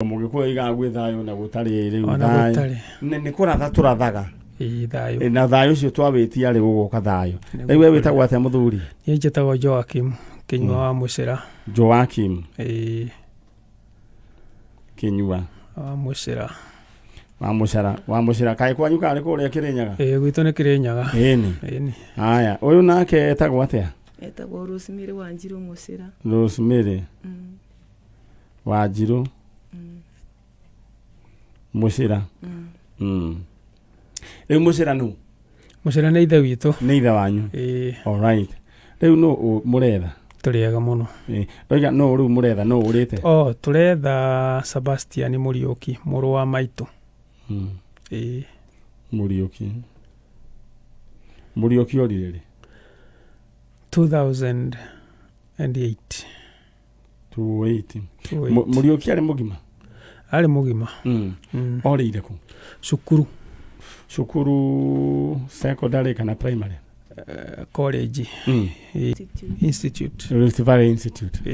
Mũgĩkũyũ oigaga gwĩ thayũ na gũtarĩ rĩu Ona thayũ. gũtarĩ. Nĩ kũratha tũrathaga. Ĩĩ, thayũ. Na thayũ ũcio twawĩtia rĩ, gũgoka thayũ. Nĩguo. Rĩu we wĩtagwo atĩa, mũthuri? Niĩ njĩtagwo Joakim Kĩnyua wa Mũcĩra. Joakim. Ĩĩ. Kĩnyua. Wa Mũcĩra. Wa Mũcara, wa Mũcĩra. Kaĩ kwanyu karĩ kũrĩa Kĩrĩnyaga? Ĩĩ, gwitũ nĩ Kĩrĩnyaga. Ĩni. Ĩni. Haya, ũyũ nake etagwo atĩa? Etagwo Rosemary Wanjirũ Mũcĩra. Rosemary Wanjirũ Mũcĩra. Rĩu Mũcĩra nũ? Mũcĩra nĩ ithe witũ. Nĩ ithe wanyu? Ĩĩ. Alright. Rĩu nũ mũretha? Tũrĩ ega mũno. Ĩ, ndoiga nũ rĩu mũretha, nũ ũrĩte? O tũretha Sebastian Mũriũki, mũrũ wa maitũ. Ĩĩ. Mũriũki, Mũriũki orire rĩ? 2008. 28? 28. Mũriũki arĩ mũgima? Arĩ mũgima. Orĩire kũ? Cukuru. Cukuru secondary kana primary? College. Institute. Institute. Rift Valley Institute.